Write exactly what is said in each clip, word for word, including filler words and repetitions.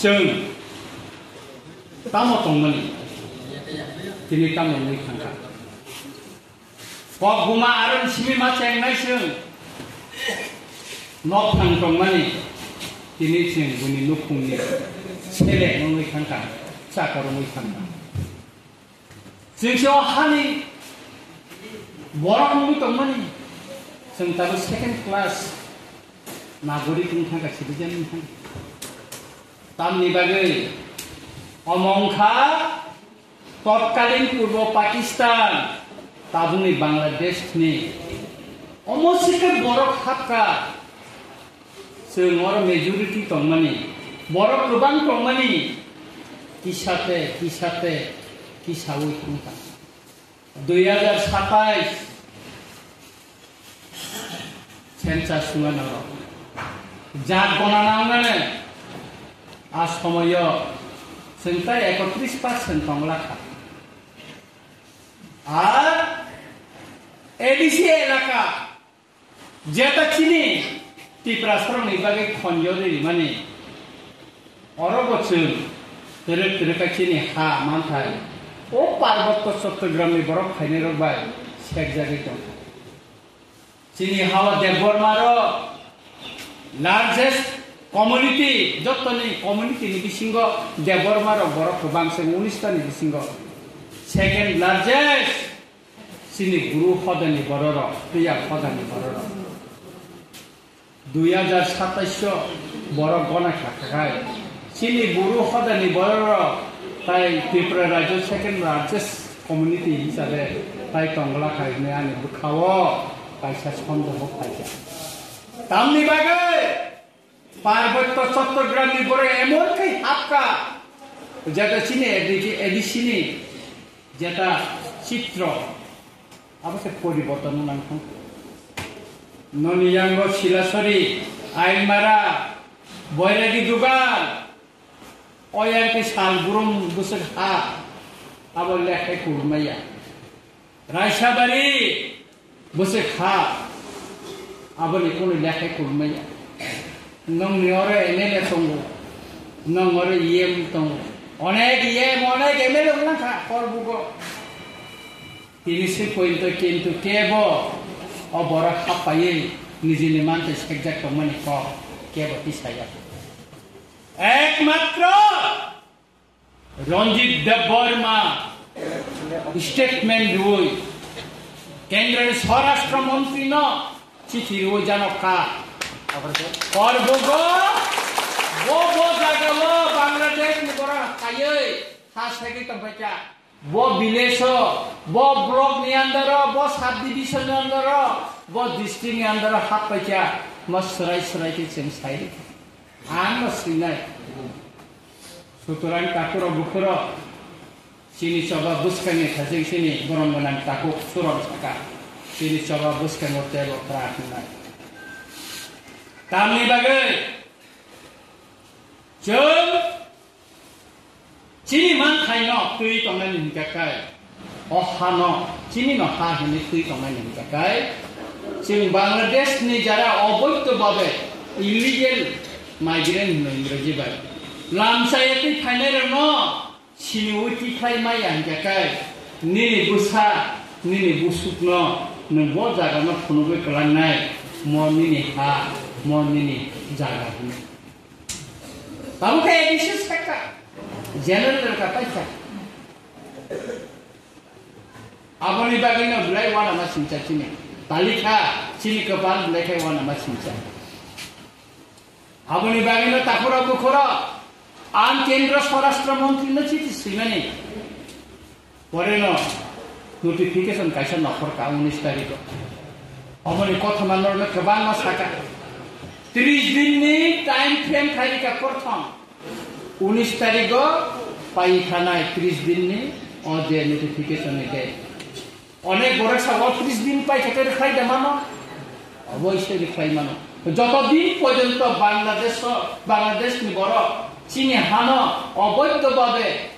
Chwng tamo tongmani, tini tamo wngwi thangkha. Kok buma aro simi ma chengnai chwng nok thang tongmani, tini chwng buni nukhungni seleng wngwi thangkha, chakor wngwi thangkha. Chwng se o hani borok wngwi tongmani, chwng tabuk second class nagorik wng thangkha, citizen wng thangkha. Tamni bagwi omo wngkha totkalin Purbo Pakistan, tabukni Bangladesh ni. Omo se khe borok hapkha. Chwng oro majority tongmani, borok kwbang tongmani, kisate, kisate, kisaui thangkha. Dui hajar satais census wngmani oro. Jat gona nangnani a somoyo chwng tai ekotris percent tongla kha. Ar A D C elaka jeta chini Tiprasarokni bagwi khonjo rimani, oro bo chwng twrwk twrwk khe chini ha manthai o Parbotto Chottogramni borok phainairok bai sekjagwi tongkha. Chini ha-o Debbarmarok largest community, jottoni community ni bisingo Debbarmarok borok kwbang se unis ta ni bisingo second largest. Chini guru hodani bororok, twiya hodani bororok. Dui hajar satais o borok gona kha khai. Chini guru hodani bororok tai Tripura rajyo second largest community hisabe tai tongla khai hwnwi ani bwkhao kaisa sondeho phaikha. Tamni bagwi Parbotto Chottogramni borok emon khe hapkha, jeta chini A D C ni jeta chitro, abo se poriborton wng nang thang. Noni yango Silasori, Ailmara, Boiragi Dugal, oyang khe sal burum bwswk ha, abo lekhai kulmaya. Raisabari bwswk ha, aboni kunu lekhai kulmaya. Nwngni oro M L A tongo, nwng oro E M tongo, onek E M, onek M L A wngkha Korbugo. Tini se pointo kintu kebo o borok hapaiwi nijini manthai sekjak tongmani kok kebo tisaya. Ekmatro Ranjit Debbarma statement rwui Kendroni Swarashtra Montri no chithi rwui janok kha. Korbugo bo bo jagao Bangladesh ni borok haiwi ha segwi tongphaikha. Bo village o, bo block ni under o, bo sub division ni under o, bo district ni under o happaikha. Mo swrai swrai khe chwng sai rikha. Ang no swinai. Sutorang takhurok bukhurok chini choba bwskangni thajeng chini borom gwnang takhuk surok saka chini choba bwskango tebo kwrak wngnai. Tamni bagwi chwng chini manthaino twi tongnani hwnkha khe, o hano chini no ha hwnwi twi tongnani hwnkha khe, chwng Bangladesh ni jara oboidho babe illegal migrant hwnwi Ingreji bai lamchaya twi phainairokno siniwi tikhlai maya hwnkha khe, nini bwsa, nini busukno nwng bo jagano phunugwi kwlangnai, mo nini ha, mo nini jaga hwnwi. Tabuk khe A D C sakha, general wngkha paikha. Aboni bagwino belai uanama singcha chini. Talikha chini kwpal belai khe uanama singcha. Aboni bagwino takhurok bukhurok ang Kendra Swarashtra Montri no chithi swimani. Poreno notification kaisa nokhorkha unis tarikho. Aboni kothoma norokno kwbangma sakha. Tris dinni time frame khairikha prothom. Unis tarikho paikhanai tris dinni o je notification ni date. Onek borok sa o tris din paikha khe rwkhlai da mano. Oboisoi rwkhlai mano. Joto din porjonto Bangladesh o, Bangladesh ni borok chini hano oboidho babe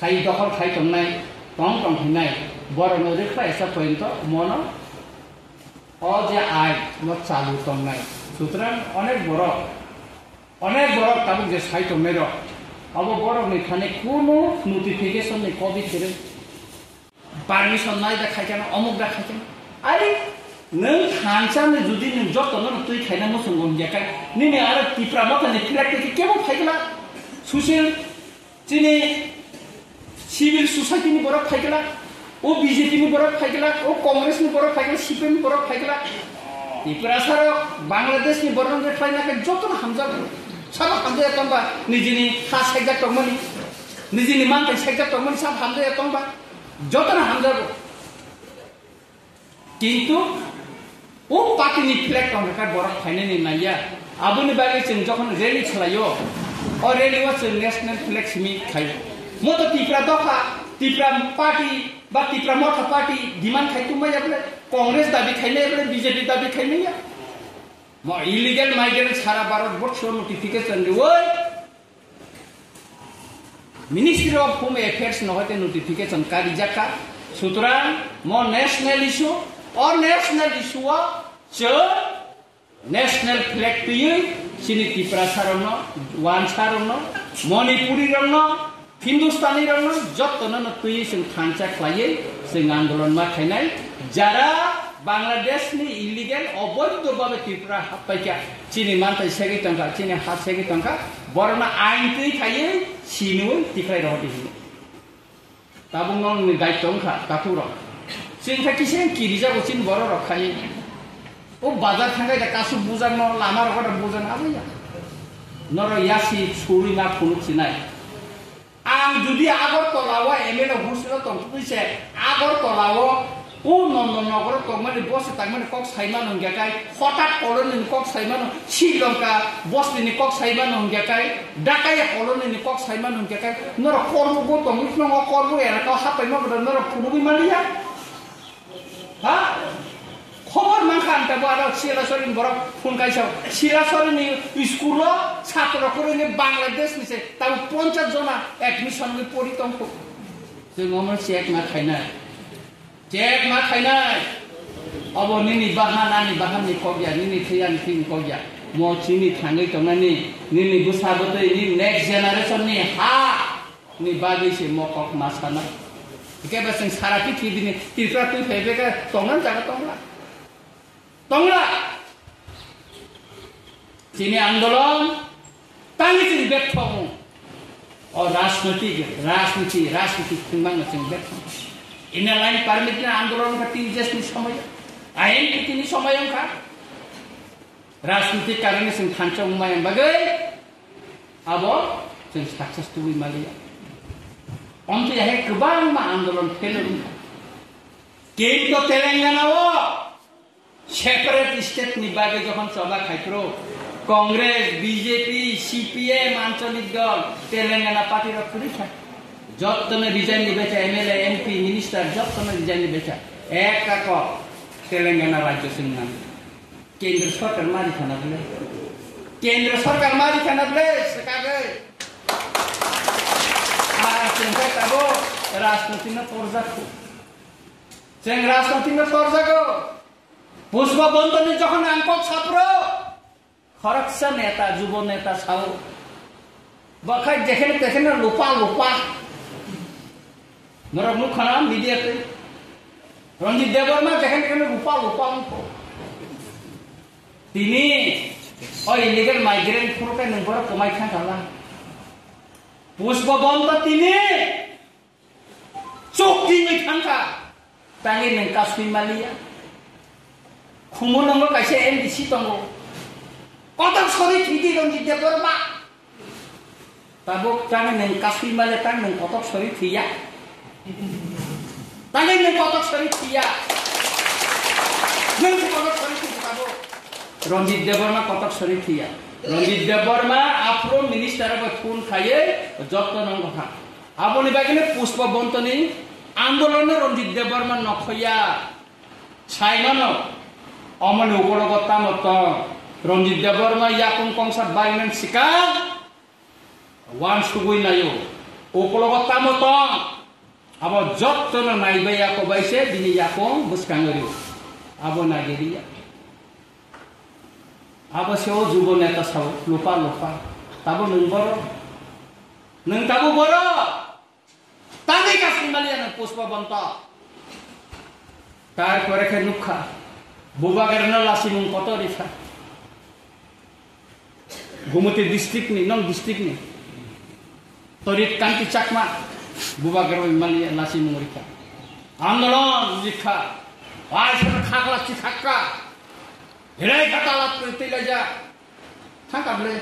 khai dokhol khai tongnai, tong tong hinai, borokno rwkhlai sa porjonto mono o je ain no chalu tongnai. Sutrang onek borok Onek borok tabuk je sai tongnairok, Abo borokni thani kunu notification ni copy kwrwi. Permission nai da khaikhe no, omuk da khaikhe no. Are, nwng thansa ni jodi nwng joto no twi khaina muchungo hingya khe, nini aro Tipra Motha ni flag twi kebo phaikla. Susil, chini civil society ni borok phaikla. O B J P ni borok phaikla, o Congress ni borok phaikla, C P M ni borok phaikla. Tiprasa rok Bangladesh ni borok no khlaina khe joto no hamjago. Sabo hamjaya tongba nijini ha sekjak tongmani, nijini manthai sekjak tongmani sabo hamjaya tongba. Jotono hamjago. Kintu o party ni flag tongkha borok phainani naiya. Aboni bagwi chwng jokhon rally khlaio, o rally o chwng national flag simi khaio. Moto Tipra dopha, Tipra party ba Tipra Motha party demand khai tongmaya bole, Congress dabi khaimaya bole, B J P dabi khaimaya. Mo illegal migrant sara Bharat borso notification rioi. Ministry of Home Affairs no hoite notification karijak kha. Sutrang mo national issue, o national issue o chwng national flag twiwi chini Tiprasa rokno, Wansa rokno, Manipuri rokno, Hindustani rokno jottono no twiwi chwng thansa khlaiwi chwng andolon ma khainai. Jara Bangladesh ni illegal oboidho babe Tripura happaikha, chini manthai segwi tongkha, chini ha segwi tongkha, borokno ain twi khaiwi sinwi tikhlai rohordi hinwi. Tabukno nwngni daityo wngkha, takhuk rok. Chini khe kisa kirijago chini borok rok khai. O bazar thangkhai da kasu bujakno, lama rogo da bujakno abaiya. Norok yasi suri ma phunuk sinai. Ang jodi Agartala o M L A hostel o tongthokgwi se, Agartala o o Nondonogor o tongmani bosti tangmani kok saimano hingya kai, Kotak colony ni kok saimano, Sri Lanka bosti ni kok saimano hingya kai, Dhaka colony ni kok saimano hingya kai, norok Korbuk o tongwi phano o Korbuk elaka o hapaima bodo norok phunugwi maliya. Ha? Khobor mankha ang tabuk aro Silasori ni borok phone kaisa. Silasori ni school o chhatro kwrwini Bangladesh ni se tabuk ponchas jona admission ni pori tongkho. Chwng omo check ma khainai. Check ma khainai. Obo nini bahan ani bahan ni kok ya, nini thwi ani thwi ni kok ya. Mo chini thangwi tongnani, nini bwsa bwtwi, nini next generation ni ha. Ni bagwi se mo kok ma sana. Hingke ba chwng sara pithibini Tripura twi phai beka tongna jaga tongla. Tongla. Chini andolon tangwi chwng bek thong. O rajnotik, rajniti, rajniti thwngmangno chwng bek thong. Inner line permit ni andolon ka tin jes ni somoy. I N P T ni somoy wngkha. Rajniti karone chwng thansa wngmaya bagwi. Abo chwng success tubui maliya. Omtwi hai kwbangma andolon failure wngkha. Kintu Telangana o separate state ni bagwi jokhon choba khaipro, Congress, B J P, C P M, ancholik dol, Telangana party rok kwrwi kha. Jottono resign ni becha M L A, M P, minister jottono resign ni becha. Ekka kok Telangana rajyo chwng nang. Kendra sarkar mari khana bole. Kendra sarkar mari khana bole, swkagwi. Ah, chwng khe tabuk rajniti no torjak kho. Chwng rajniti no torjago. Pushpa Bondoni jokhon ang kok sapro, khoroksa neta, jubo neta sao. Bakhai jekhene tekhene lupa lupa. Norok nukha na media tei. Ranjit Debbarma jekhene tekhene lupa lupa wngkho. Tini o illegal migrant phuru khe nwng borok kwmai thang khala. Pushpa Bonta tini chuk tingwi thang kha. Tangwi nwng kasui maliya. Khumu nongo kaisa M D C tongo. Kotor sori thwidi Ranjit Debbarma. Tabuk tang nwng kasui male tang nwng kotok sori thwiya. Tang nwng kotok sori thwiya. Nwng se kotok sori thwi tabuk. Ranjit Debbarma kotok sori thwiya. Ranjit Debbarma aphuru minister bai phone khaiye jotto nang kotha. Aboni bagwi no Pushpa Bontoni andolon no Ranjit Debbarma nokhoya. Saimano omoni ukologo tamo tong. Ranjit Debbarma yakung kongsa bainang sikang. Wansugwi naio, ukologo tamo tong, abo jottono naibai yakobai se bini yakung bwskango rio. Abo nagiriya. Abo se o jubo neta sao, lupa lupa. Tabo nwng boro. Nwng tabuk borok tangwi kasing maliya nwng Pushpa Bonto. Tarpore khe nukha, Bubagrano lasimung kotor rikha. Gumoti district ni, non district ni. Torit Kanti Chakma, Bubagra bai maliya lasimung rikha. Andolon rikha. Waisana khakla chithakka. Hirai kha talat twi laijak. Thangkha bwle.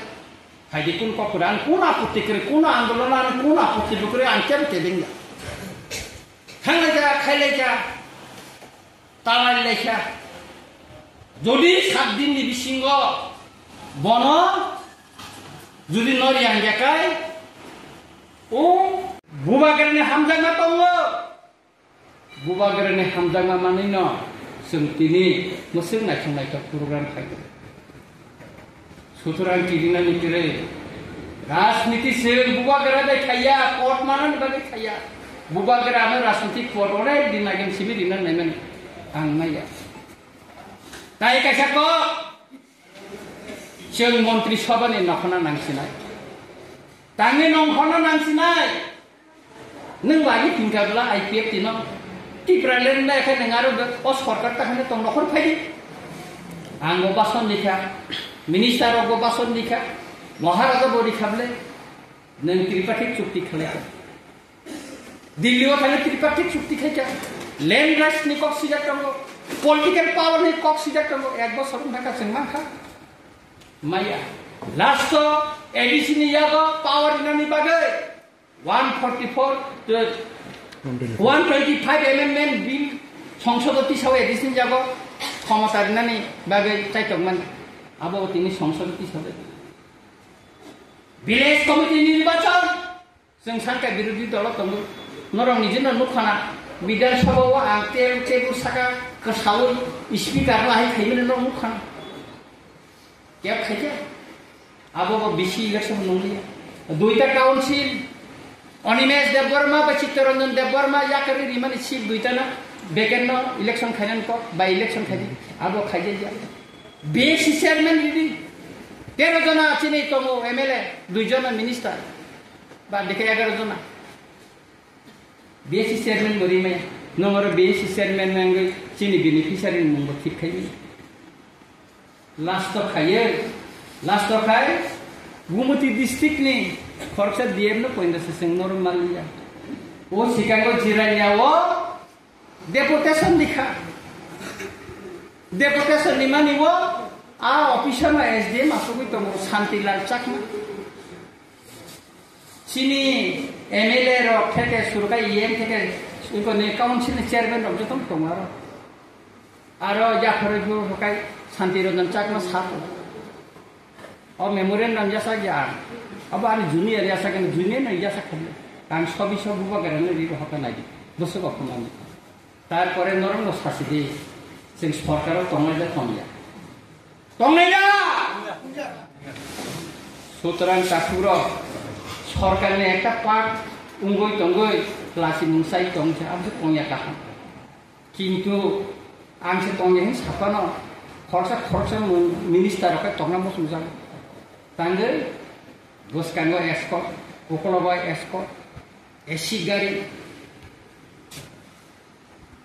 Phaidi kun kok kwrwi, ang kun apotti kwrwi, kun andolon, ang kun apotti bo kwrwi, ang kebo tebeng ya. Thanglaijak, khailaijak, talailaikha. Jodi sat din ni bisingo bono jodi nori ang jakai, o Bubagrani hamjakma tongo. Bubagrani hamjakma manwino chwng tini mwswk naithok naithok program khaio. Sutrang kirinani kwrwi rajniti chwng Bubagra bai khaiya, pot manani bagwi khaiya. Bubagrano rajniti pot onek din agini simi rina naimani ang naiya. Tai kaisa kok chwng Montri Sabhani nokhorna nangsinai. Tangwi nongkhorna nangsinai. Nwng lagi tingkha bwla I P F T no. Tipraland na khe nwng aro be-, o sorkar ta hwnwi tong nokhor phaidi. Ang bo bason likha, minister rok bo bason likha, Maharaja bo rikha bwle. Nwng tripartite chukti khlaikha. Delhi o thangwi tripartite chukti khaikha. Land rights ni kok sijak tongo, political power ni kok sijak tongo. Ek bosor wngkha chwng mankha. Maya. Last o A D C ni yago power rinani bagwi one forty-four, one twenty-five amendment bill songsodo tisao A D C ni yago khomota rinani bagwi chaitokmani. Abo tini songsodo tisao. Village committee nirbachon. Chwng sakha birodhi dolo tongo. Norok nijino nukhana. Bidhan Sabha o ang tel tebur saka kwsaui speaker no hai khaimani norok nukhana. Kep khaikhe. Abo bo bisi election nungliya. Duita council. Animesh Debbarma ba Chittaranjan Debbarma yakari rimani seat duita na. Vacant no election khainan kok by election khaidi. Abo khaijaya. B S C chairman ridi. Tero jona chini tongo M L A, dui jona minister. Ba dekhe egaroh jona. B S C chairman bo rimaya. Nongoro B S C chairman nangwi chini beneficiary ni mungbo thik khaimani. Last o khaiyo, last o khai Gumoti district ni khoroksa D M no poinda se chwng norok manliya. O sikango Jirania o deputation dikha. Deputation ni mani o a officer no S D M asugwi tongo Santilal Chakma. Chini M L A rok theke surkai E M theke sukoni council ni chairman rok joto tongo aro. Aro yapharo bo hokai Santi Ranjan Chakma sato. O memorial nang yasa ya. Abo ani junior yasa kan junior nang yasa kan. Ang sobi sobu ba garang ni hoka nai. Bosok ko nang. Tarpore norok no sasi di. Sing sorkar o tongnai da tongya. Tongnai da. Sutrang takhuk rok sorkar ni ekta part ungoi tongoi lasi mungsai tongse abse tongya kaham. Kintu ang se tongya hin sapano khoroksa khoroksa mung minister rok tongna muchung jago. Tangwi bwskango escort, ukologo escort, A C gari.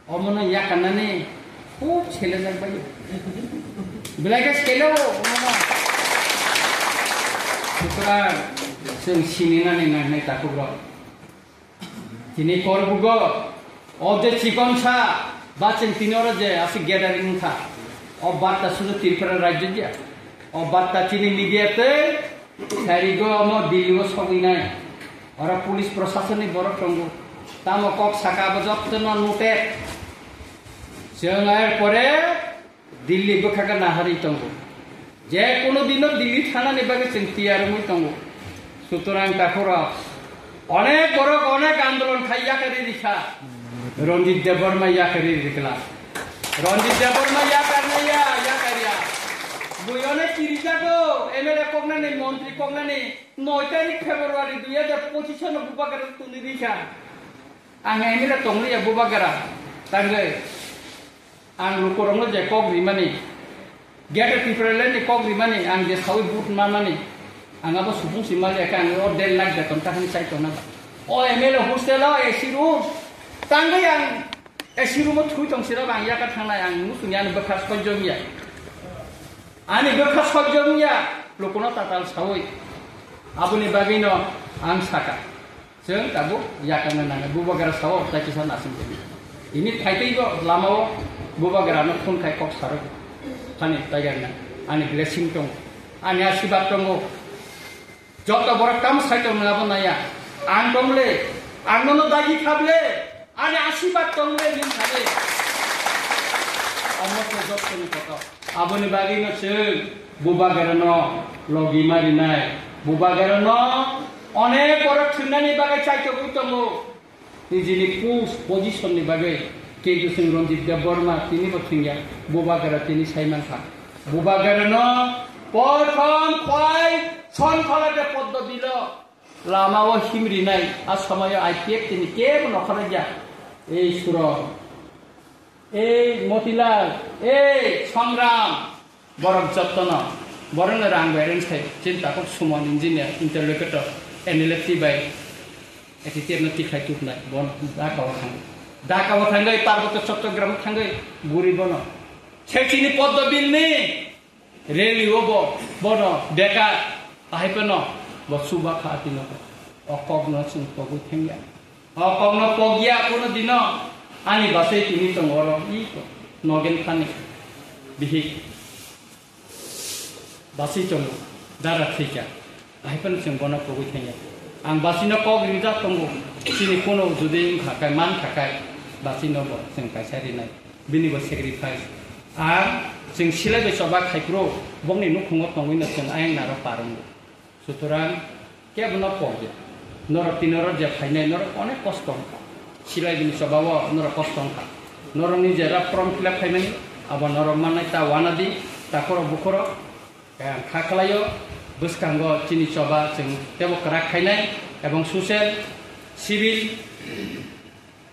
Omono yakarnani khub selejak bai. Belai khe sele o omono. Sutrang chwng sininani nangnai takhuk rok. Tini korbugo o je chikonsa ba chwng tini oro je aswk gathering wngkha. O barta sudu Tripura rajyo dia. O barta chini media tei Sarigo omo Delhi o sogwi nai. Oro police proshasoni borok tongo. Tamo kok saka abo jotto no noted. Chwng er pore Delhi bwkha khe naharwi tongo. Je kono dino Delhi thanani bagwi chwng tiyar wngwi tongo. Sutrang takhurok onek borok onek andolon khai yakarwi rikha. Ranjit Debbarma yakarwi rikla. Ranjit Debbarma yakarnaya, yakarya. Bui onek tirijago, M L A koknani, montri koknani, noi tarik February dui hajar pochisano Bubagra tuni rikha. Ang M L A tongliya Bubagra, tangwi. Ang lukurokno je kok rimani, Greater Tipraland ni kok rimani, ang je sawi vote manani, Ang abo supung si mali ka ang o der lakh beton ta hani chai tongna. O M L A hostel o A C room. Tangwi ang A C room o thui tong sira bang yaka thangnai ang musung yani bwkha sojjong ya. Ani bwkha sojjong ya. Lokono tatal sawi. Aboni bagwi no ang saka. Chwng tabuk yakangna nangnai. Bubagra sao tai kisa nasing tini. Ini thaitwi bo lamao bubagrano phone khai kok sarok. Thani taigarna. Ani blessing tong. Ani asibad tongo. Joto borok tamo sai tong nabo naya. Ang tong le, ang nono dagi khable, ani asibad tong le ning khale. Omo se joto ni koto. Aboni bagwi no chwng bubagra no logi marinai. Bubagra no onek borok thwinani bagwi chai togwi tongo. Nijini post position ni bagwi kintu chwng Ranjit Debbarma tini bo thwngya, bubagra tini sai mankha. Bubagra no prothom khwlai Sonkhola de poddo bilo lama o himrinai a somoyo I P F tini kebo nokharjakya. Ei Surong, ei Motilal, ei Songram, borok jottono, borokno rang bai rwng sai, chini takhuk Suman engineer, interlocutor, N L F T bai A T T F no tikhlai tubnai, bono Dhaka o thangwi. Dhaka o thangwi, Parboto Chattogram o thangwi, guri bono. Sechini Poddo Bill ni rally o bo, bono bekar, ahai phano bo chuba kha atino. O kok no chwng pogwi thangya. O kokno pokya kuno dino ani basai tini tongo oro i to nogen thani bihik basai tongo dara thwikha. Ahai phano chwng bono pogwi thangya. Ang basino kok rijak tongo. Chini kuno jodi wngkha kai man kha kai basino bo chwng kaisa rinai. Bini bo sacrifice. Ang chwng silai bai choba khai phuru bokni nukhungo tongwi no chwng ayang naro parwngo. Sutorang kebo no pokya. Norok tini oro je phainai norok onek kosto wngkha. Silai bini choba o norok kosto wngkha. Norokni jera form fill up khaimani abo norok mannai ta wanadi takhorok bukhorok kha khlaio. Bwskango chini choba chwng tebo kwrak khainai ebong social, civil,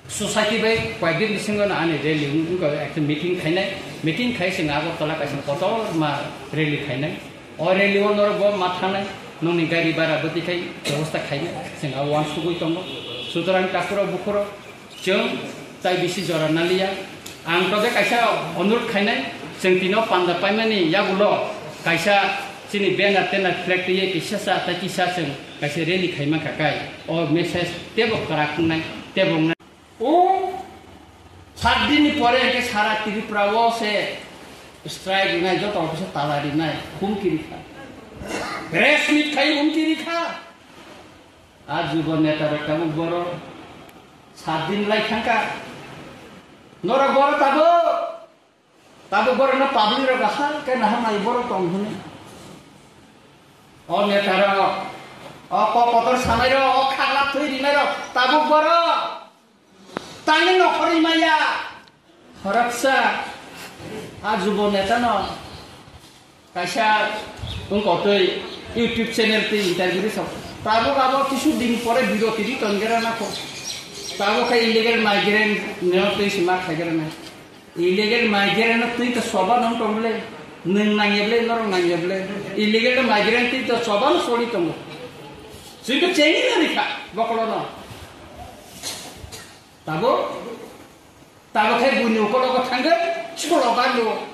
society bai koyekdin bisingo no ani rally wng-, wngkha, ekta meeting khainai, meeting khai chwng Agartala kaisa kotorma rally khainai. O rally o norok bo ma thangnai, nokni gari bara bwtwi khai bebosta khainai, chwng abo uansugwi tongo. Sutorang takhurok bukhurok chwng tai bisi jora naliya. Ang tobe kaisa onurot khainai, chwng tino panda paimani yagulo kaisa chini banner tenar flag twiwi kisa sa tai kisa chwng kaisa rally khaima kha kai. O message tebo kwrak wngnai, tebo wngnai. O sat din ni pore hwnkhe sara Tripura o se strike rinai, joto office o tala rinai, humki rikha. Press meet khai humki rikha. A jubo neta rok tabuk boro sat din lai thangkha. Norok boro tabuk Tabuk borokno public rok hal khe naham nai borok tong hwnwi. O neta rok, o kok kotor sanai rok, o khaklap thwi rinai rok, tabuk borok tangwi nokhorwi maya. Khoroksa a jubo neta no kaisa wngkotwi YouTube channel twi interview ri sok. Tabuk abo kisu din pore biroti ri tongera na kho. Tabuk khe illegal migrant no twi sima khaigera nai. Illegal migrant no twi to soba nang tong ble, nwng nang eble, norok nang eble. Illegal migrant twi to soba no soli tongo. Twi to chengwi no rikha bokolo no. Tabo, tabo khai buini ukolo ko thangwi cholo bando.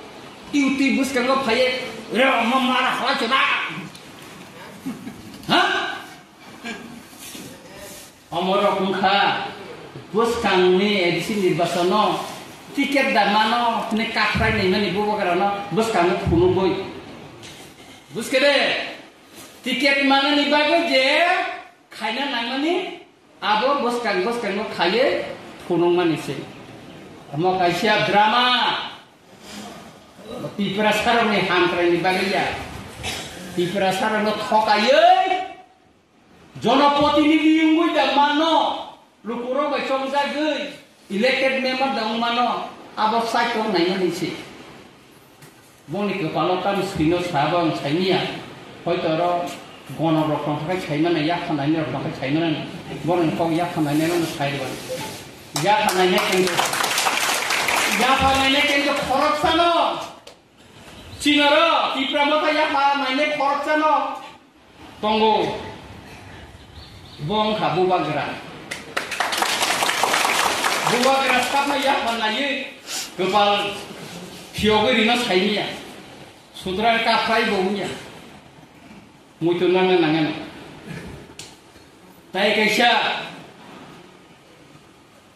Iuti bwskango phaiye, re ma mara hala chona. Ha? Omorok wngkha bwskangni A D C nirbachono ticket da mano hwnwi kakhwlai naimani bubagrano bwskango phunugwi. Buskhe de, ticket manani bagwi je khaina nangmani abo bwskang bwskango khaiwi phunukmani se. Omo kaisa drama. Tiprasarokni hamkraini bagwi ya. Tiprasarokno thokaiwi Jonoprotinidhi wngwi da mano, lukurok bai chongjagwi elected member da wng mano, abo side o naimani se. Boni kwpalo tamo swino sabo ang saimanya, hoito oro gonok rok tongkha khai saimano, yapha nainai rok tongkha khai saimano, boroni kok yapha nainai rokno sai rwani. Yapha nainai kengjo, yapha nainai kengjo khoroksano, chinoro Tipra Motha yapha nainai khoroksano. Tongo, bo wngkha bubagra. Bubagra sakno yapha naiwi kwpal phiyogwi rino saimanya. Sutra kaphlai bo wngya. Muitu nangna nangano. Tai kaisa,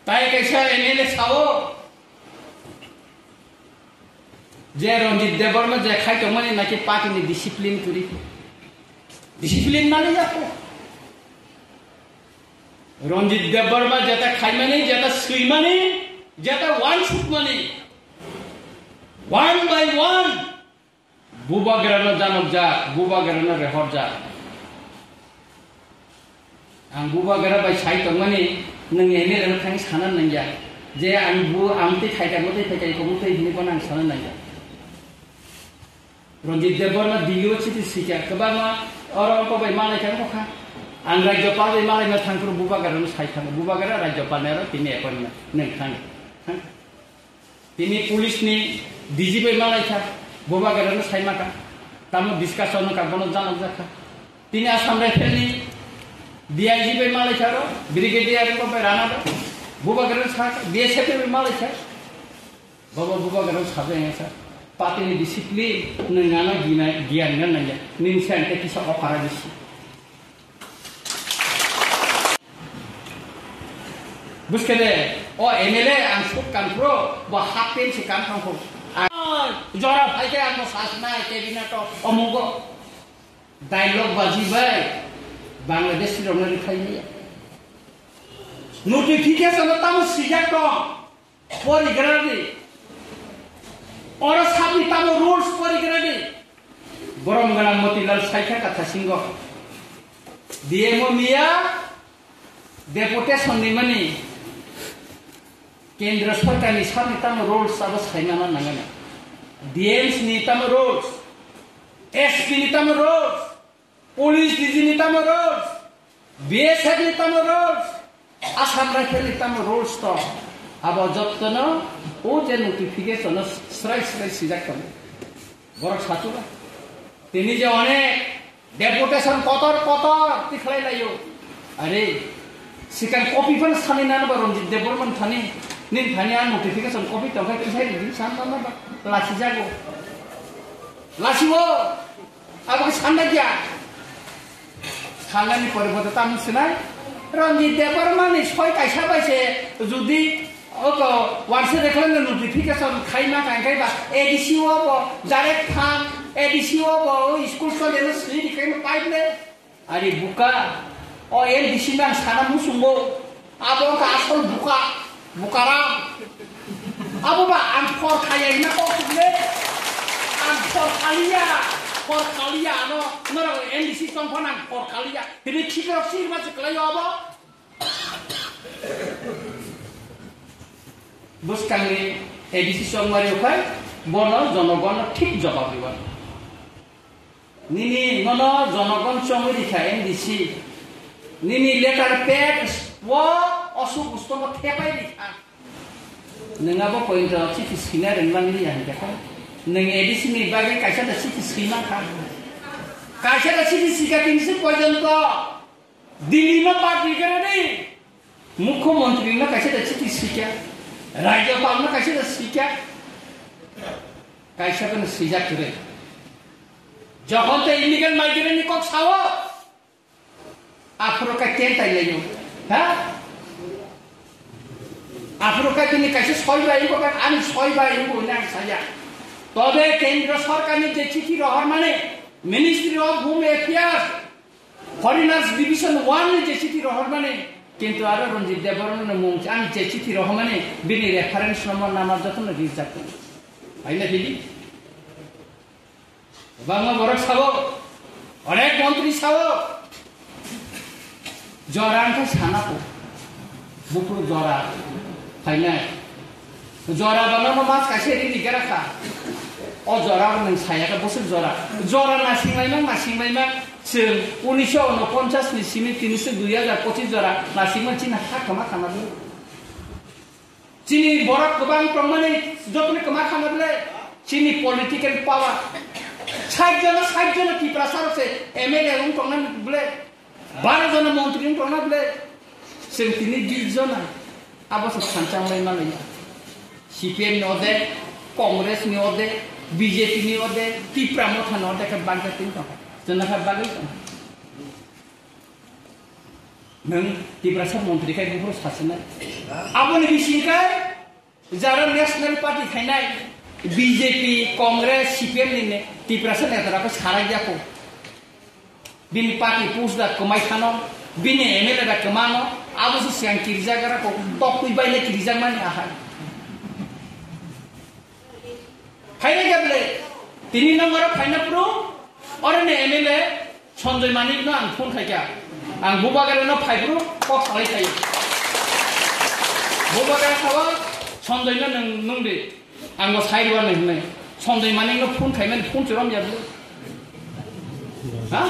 tai kaisa M L A sao, je Ranjit Debbarma je khai tongmani naki party ni discipline kwrwi. Discipline mani jako. Ranjit Debbarma jeta khaimani, jeta swimani, jeta wansukmani, one by one, bubagrano janokjak, bubagrano rehorjak. Ang bubagra bai sai tongmani, nwng M L A no thang sana nangya. Je ang bu, ang tei khaika, bo tei phaika, iko bo tei hinwi bono ang sana nangya. Ranjit Debbarma Delhi o chiti sikha, kwbangma oro ongko bai malai thang kha. Ang Rajyapal bai malai ma thang phuru bubagra no sai thang, bubagra Rajyapal ni aro tini appointment nang thang. Thang. Tini police ni D G bai malai kha, bubagra no sai ma kha. Tamo discussion no ka bono janok jak kha. Tini Assam Rifle ni D I G bai malai kha ro, Brigadier ko bai rana ro. Bubagra no sa kha, B S F bai malai kha. Baba bubagra sajak wngsa. Party ni discipline nwng ano gina-, giyan gana nangya. Nini se ang tei kisa offer bisi. Buskede, o M L A ang suk kan pro, bo half time se kan thang kho. Ah, jora phai ke ang sas nai, cabinet o, omugo. Dialogue baji bai, Bangladesh rok na rikhai ni. Notification tamo sijak tong. Porigradi. Oro sabni tamo rules porigradi. Borom gana Motilal saikha katha singo. D M O miya deputation ni mani. Kendra sarkar ni sabni tamo rules abo saimana nangani. D Ms ni tamo rules. S P ni tamo rules. Police D G ni tamo rules, B S F ni tamo rules, Assam Rifle ni tamo rules to. Abo jottono o je notification no srai srai sijak tongo. Borok sachuba. Tini je onek deputation kotor kotor tikhlai laio. Are, sikang copy phan sani nana ba Ranjit Debbarma thani, nin thani a notification copy tongkha kisai di san nana ba lasi jago. Lasi wo. Abo khe sanna kya? Sannani poriborte tamo sinai? Ranjit Debbarma ni soi kaisa bai se jodi oko wanse dekhle notification khai ma khai khai ba A D C o bo direct thang, A D C o bo o school chole no sini di khai no pipe le. Ari buka, o N D C nang sana musungo. Abo wngkha asol buka, bukaram. Abo ba ang por khaya hina kok sukle. Ang por khaliya, por khaliya ano, norok N D C tongphano ang por khaliya. Tini khikrok sirma se kwlaio abo. Bwskangni A D C chongmari ukhai, bono jonogono thik jobab riwano. Nini nono jonogon chongwi rikha N D C. Nini letter pad o osuk ustongo thepai rikha. Nwng abo point o chithi swina rwngmani ya hinkhe kho. Nwng A D C ni bagwi kaisa da chithi swima kha. Kaisa da chithi swikha tinisi porjonto. Delhi no party gana ni. Mukhyamantri no kaisa da chithi swikha. Rajyapal no kaisa da swikha. Kaisa kono swijak kwrwi. Jokhon tei illegal migrant ni kok sao, aphuru khe ten tai laio. Ha? Aphuru khe bini kaisa soi bai wngkha, ani soi bai wngkha hwnwi ang saya. Tobe Kendra Sarkar ni je chithi rohormani, Ministry of Home Affairs, Foreigners Division one ni je chithi rohormani, kintu aro Ranjit Debbarma ni mung ani je chithi rohormani, bini reference number number jotono rijak tongo. Hai na bini? Bangma borok sabo, onek montri sabo, jora wngkha sana po, buphuru jora phainai. Jora bana no mas kaisa rini gara kha. O jora bo nwng saya kha bosok jora. Jora nasing laima, nasing laima. Chwng unisho unoponchas ni simi tinise dui hajar pochis jora nasing man chini ha kama kama dwng. Chini borok kwbang tongmani jotoni kwma kama bwle. Chini political power, Sait jona, sait jona Tiprasa rok se M L A wng tongna bwle, baro jona montri wng tongna bwle, chwng tini bis jona abo se thansa wng lai mano. C P M ni ode, Congress ni ode, B J P ni ode, Tipra Motha ni ode khe bagwi tong, jona khe bagwi tong. Nwng Tiprasa montri khai buphuru sasinai. Aboni bising khai jara National Party khainai B J P, Congress, C P M ni ne Tiprasa neta rok sarai ya ko. Bini party post da kwmai thano, bini M L A da kwmano, abo se siang kirijak ra ko, tok twi bai le kirijak mani ahai. Phaina khe bwle, tini nang oro phaina phuru, oro ni M L A Sanjoy Manik no ang phone khaikha. Ang Bubagra no phai phuru kok salai khaio. Bubagra sao Sanjoy no nwng, nwng di. Ang bo sai rwna hinwi. Sanjoy Manik no phone khaimani phone chwrom ya bwle. Ha?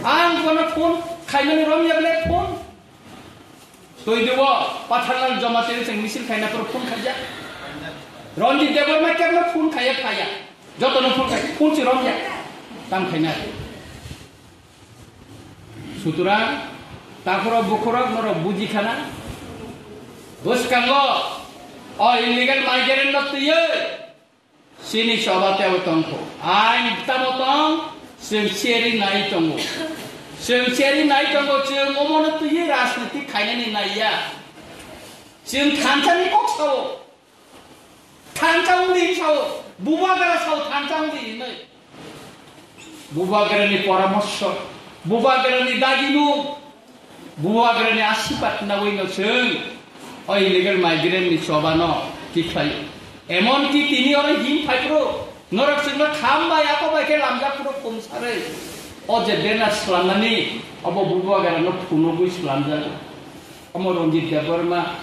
Ang bono phone khaimani rom ya bwle phone. Twi dibo, Patharlal Jamatia chwng misil khaina phuru phone khaijak. Ranjit Debbarma kebno phone khaiya phaiya. Jotono phone khai, phone si romya. Tam khaina. Sutrang, takhorok bukhorok norok buji khana. Bwskango, o illegal migrant no twiwi. Chini choba tebo tongkho. Ain tamo tong, chwng cheri nai tongo. Chwng cheri nai tongo, chwng omono twiwi rajniti khainani naiya. Chwng thansani kok sao. Thansa wngdi sao. Bubagra sao thansa wngdi hinwi. Bubagrani poramorso, Bubagrani dagimung, Bubagrani asirbat nagwi no chwng o illegal migrant ni choba no tikhlai. Emon ki tini oro him phai phuru norok chwngno kham bai ako bai khe lamjak phuru khum sarwi. O je banner swlamnani obo Bubagra no phunugwi swlamjago. Omo Ranjit Debbarma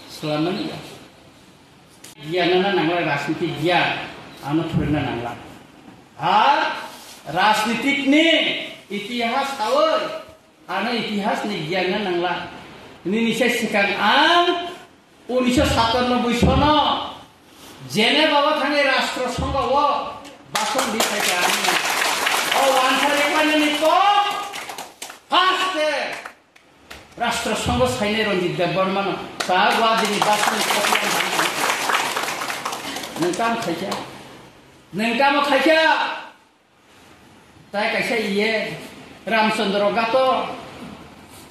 swlamnani ya. Giyan na nangla, rajniti giyan ano thurna nangla. Ar rajnitik ni itihas sawi, ano itihas ni giyan na nangla. Nini se sikang ang unisho satanoboi sono Geneva o thangwi Rashtra Sangha o bhasan di phaikha ang. O wansa repanani kok first Rashtra Sangha sainai Ranjit Debbarma no sa gwa dini bhasan ni kopi ang bhang. Nwng kam khaikha. Nwng kamo khaikha. Tai kaisa iye Ramchandra Gato.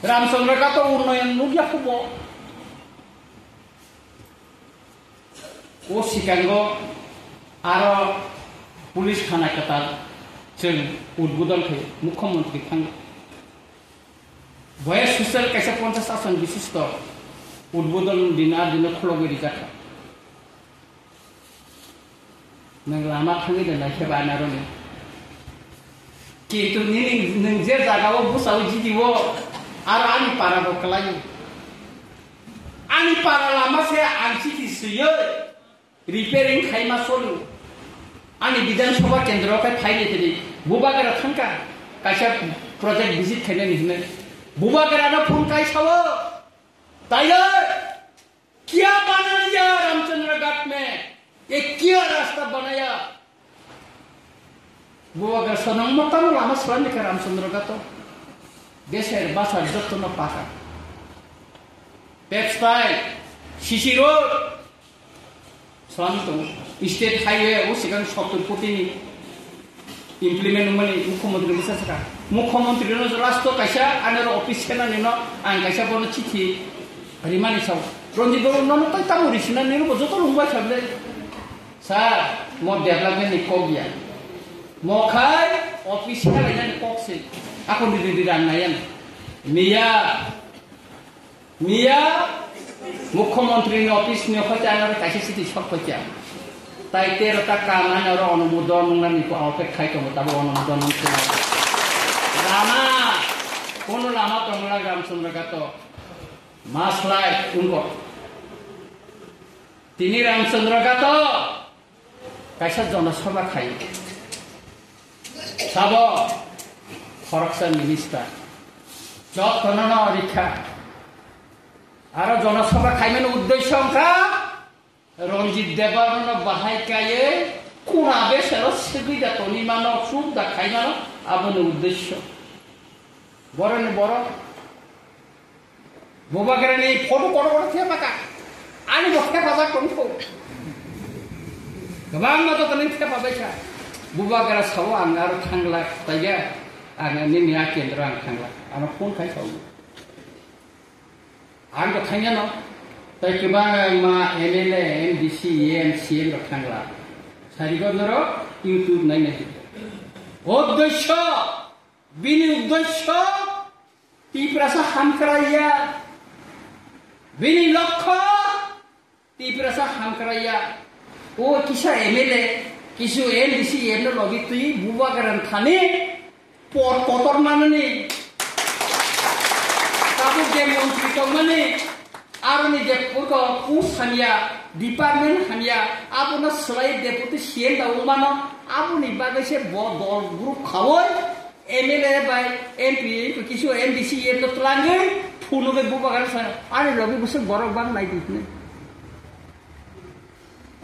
Ramchandra Gato unnoyon nukya khubo. O sikango aro police thana kwtal chwng udbodon khe mukhyamantri thango. Boyes hostel kaisa ponchash asan bishisto udbodon dina dino khulogwi rijakha. Nwng lama thangwi de naikhe ba naroni. Kintu nini nwng je jagao bwsao jidio, aro ani para bo kwlaio. Ani para lama se ang chiti swiyo, repairing khaima solo. Ani Bidhan Sabha kendro khe phaini tini Bubagra thangkha, kaisa project visit khainani hinwi. Bubagra no phone kai sao, Tiger, क्या बना लिया रामचंद्र घाट में? ये क्या रास्ता बनाया? Bubagra sonong motano lama swlamikha Ramchandra Gato. Beser basar jottono paka. Pepstai, C C road. Swlam tongo. State highway o sikang sottor koti ni implement wngmani mukhyamantri bwsa sakha. Mukhyamantri no last o kaisa anaro office khenani no ang kaisa bono chithi rimani sao. Ranjit Babu nono tai tamo risina nini bo joto lungbai kha bwle. Sir, mo development ni kok ya. Mo khai office khe lainani kok se. Ako ni ridi rang nayan. Miya, miya, Mukhyamantri ni office ni office ano kaisa chithi sok phaikha. Tai tero ta kam ano oro onumodon nungnani ko offer khai tongo tabo onumodon nung khna. Lama, kono lama tongla Ramchandra Gato. Maslai wngkha. Tini Ramchandra Gato kaisa jonasabha khai. Sabo khoroksa minister. Jottono no rikha. Aro jonasabha khaimani uddesyo wngkha Ranjit Debbarma no bahai kaiye Kura besero segwi da toni mano, suk da khai mano, aboni uddesyo. Boroni borok Bubagrani photo kotor kotor thepaka. Ani bo thepajak tongkho. Kwbangma joto nini thepabaikha. Bubagra sao ang aro thangla, taiga ang nini a kendro ang thangla. Ano phone khai sao. Ang bo thangyano. Tai kwbangma M L A, M D C, M C M rok thangla. Sarigo norok YouTube nainai. Uddesyo, bini uddesyo, Tiprasa hamkraiya, bini lokho Tiprasa hamkraiya. O kisa M L A, kisu M D C M no logi twi Bubagrani thani por kotor manani. Tabuk je montri tongmani, aroni je purko post hamya, department hamya, abono swlai deputy C M da wngmano, aboni bagwi se bo dol group khawoi, M L A bai M P, kisu M D C, M no twlangwi phunugwi Bubagrani sa, ani logi bwswk borok bang nai di hwnwi.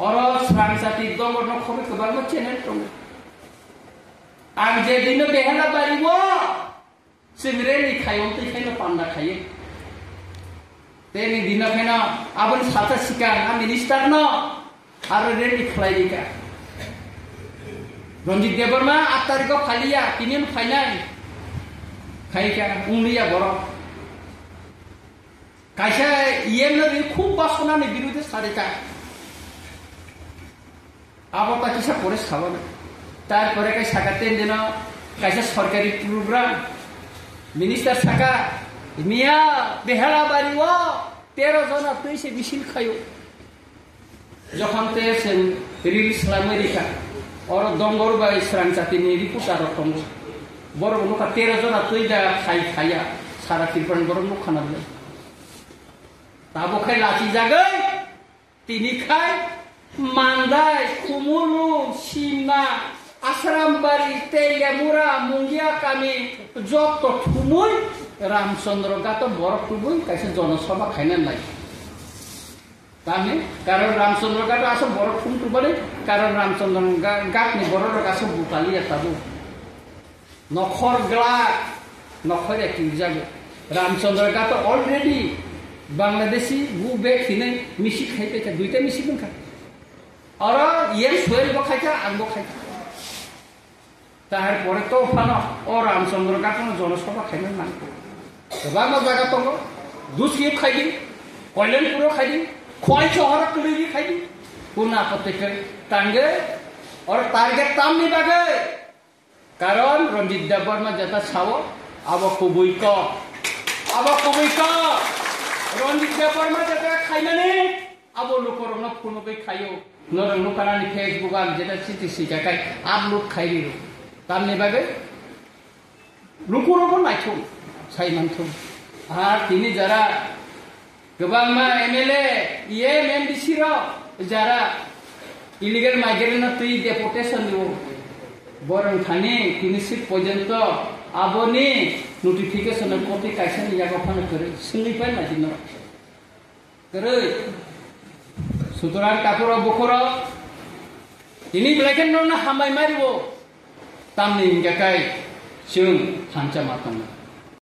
Oro Srangchati dongorno khobwi kwbangma channel tongo. Ang je dino Behela bari o, chwng rally khaio, twi khaino panda khaio. Tei ni dino khaino aboni salsa sikang a minister no aro rally khlai rika. Ranjit Debbarma aat tarikh o phaliya, tini no phainai. Khaika, ungliya borok. Kaisa E M no ri khub basonani birude sarika. Abo ta kisa pore sabana. Tarpore kai saka ten dino kaisa sorkari program. Minister saka, miya Behela bari o tero jona twi se misil khayo. Jokhon te sen release lamai rikha. Oro Dongor bai Srangchati ni reporter rok tongo. Borok nukha tero jona twi da khai khaya. Sara Tripura ni borok nukha na bwlai. Tabuk khai lachi jagwi. Tini khai Mandai, Khumulwng, Simna, Asrambari, Teliamura, Mungia kami jotto thumui Ramchandra Ghato borok tubui kaisa jonosabha khaina nai. Tamni karon Ramchandra Ghato aswk borok thum tubani karon Ramchandra Gha-, Ghatni borok rok aswk butaliya tabuk. Nokhor glak, nokhor ya kirjago. Ramchandra Ghato already Bangladeshi go back hinai misi khai paikha, duita misi wngkha. Oro yen Sohel bo khaikha, ang bo khaikha. Tahar pore to phano o Ramchandra Ghato no jonosabha khaina nangkho. Kwbangma jaga tongo, Duski khaidi, Koilanpuro khaidi, Khwai Sohor kwlwi khaidi. Kuna apoteka tange, oro target tamni bagwi. Karon Ranjit Debbarma jeta sao, abo kubui kok. Abo kubui kok. Ranjit Debbarma jeta khaimani, abo lukorokno phunugwi khaio. Norok nukha nani Facebook ang jeta chiti sika kai upload khai riro. Tamni bagwi lukurokbo naithok, sai manthok. Ar tini jara Kwbangma M L A, E M, M D C rok jara illegal migrant no twi deportation o borok thani tini sik porjonto aboni notification o copy kaisa ni yago phano kwrwi swngwi pai nai dino. Kwrwi. Sutorang takhurok bukhurok tini belai khe nono hambai mari o. Tamni hingkha kai chwng thansa ma tongo.